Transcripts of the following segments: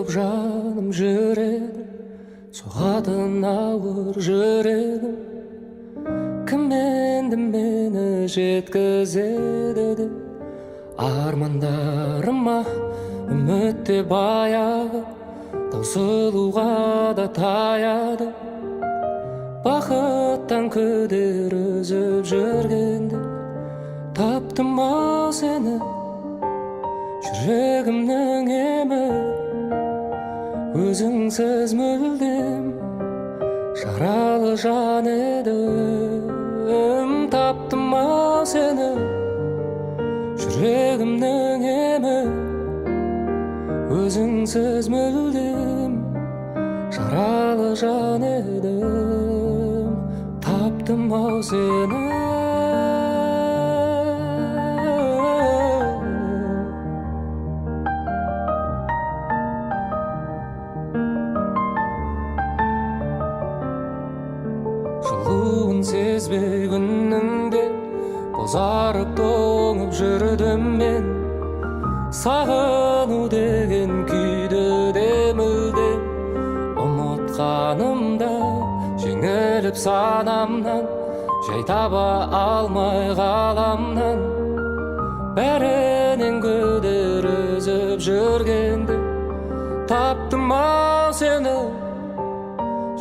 соғып жаным жүреді, соғатын ауыр жүрегім. Кім енді мені жеткізеді деп армандарыма, үміт те баяғы таусылуға да таяды. Бақыттан күдер үзіп жүргенде таптым ау сені, жүрегімнің емі. Өзіңсіз мүлдем жаралы жан едім. Таптым ау сені, жүрегімнің емі. Өзіңсіз мүлдем жаралы жан едім. Таптым ау сені. Жылуын сезбей күннің де, бозарып, тоңып жүрдім мен. Сағыну деген күйді де мүлдем ұмытқанымда, жеңіліп санамнан, жай таба алмай ғаламнан, бәрінен күдер үзіп жүргенде таптым ау сені,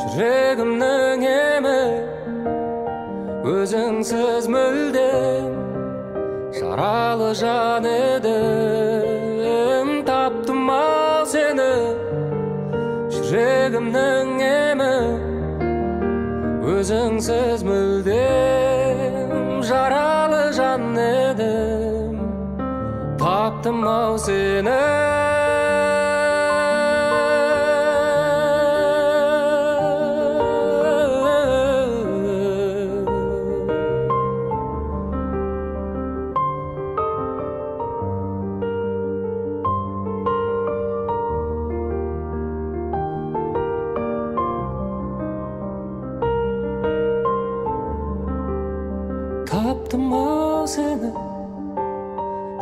жүрегімнің емі. Өзіңсіз мүлдем жаралы жан едім. Таптым ау сені, жүрегімнің емі. Өзіңсіз мүлдем жаралы жан едім. Таптым ау сені. Таптым ау сені,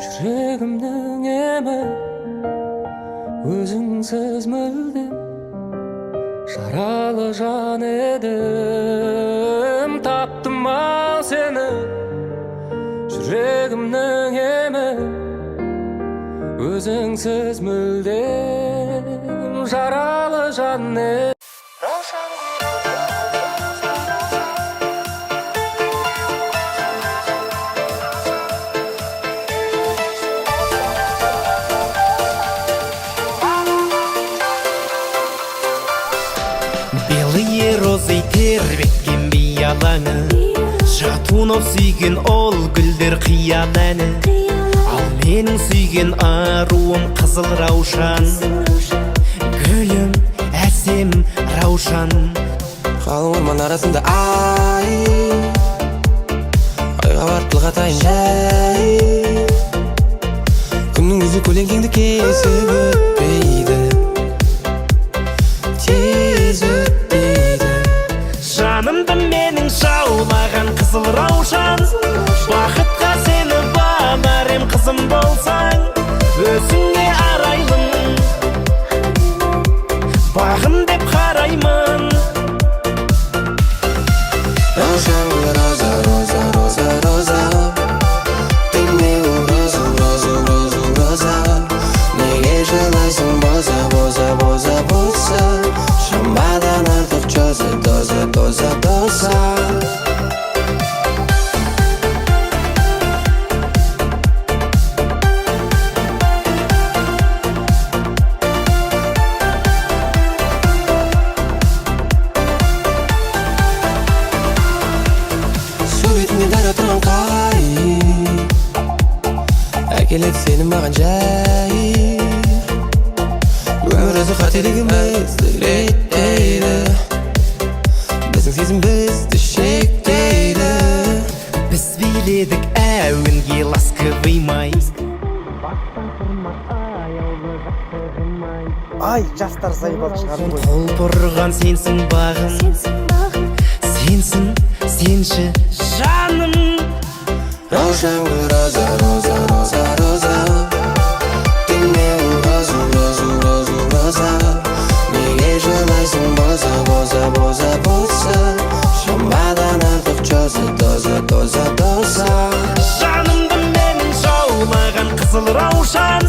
жүрегімнің емі. Өзіңсіз мүлдем жаралы жан едім. Таптым ау сені, жүрегімнің емі. Өзіңсіз мүлдем жаралы жан едім. Белые розы тербеткен биялаңы, Шатунов сүйген ол гүлдер қиял әні. Ал менің сүйген аруым қызыл раушан. Гүлім, әсем раушан. Қалың орман арасында, ай, айға барып тіл қатайын жай. Күннің өзі көлеңкеңді кесіп өтпейді, тез өтпейді. Жанымды менің жаулаған қызыл раушан, бақытқа сені балар ем, қызым болсаң. Өзіңе арайлым бағым деп қараймын. Раушан гүл, роза, роза, роза, роза. Ты мне розу, розу, розу, роза. Неге жылайсың, боза, боза, боза, боза? Шамадан артық доза, доза, доза, доза. Су бетінде дара тұрған қайық әкеледі сені маған жай. Өмір өзі қателігімізді реттейді, біздің сезім бізді шектейді. Біз биледік әуенге ласковый май. Ай, жастар заебал шығарып қойды. Құлпырған сенсің бағым, сенсің, сенші, жаным. Раушан гүл, роза, роза, роза, роза. Ты мне розу, розу, розу, роза. Раушан.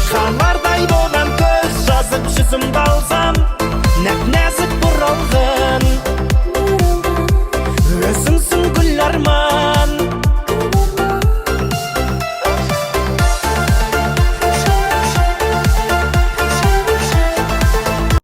Қалардай болам, көз жазып жүзімді алсам.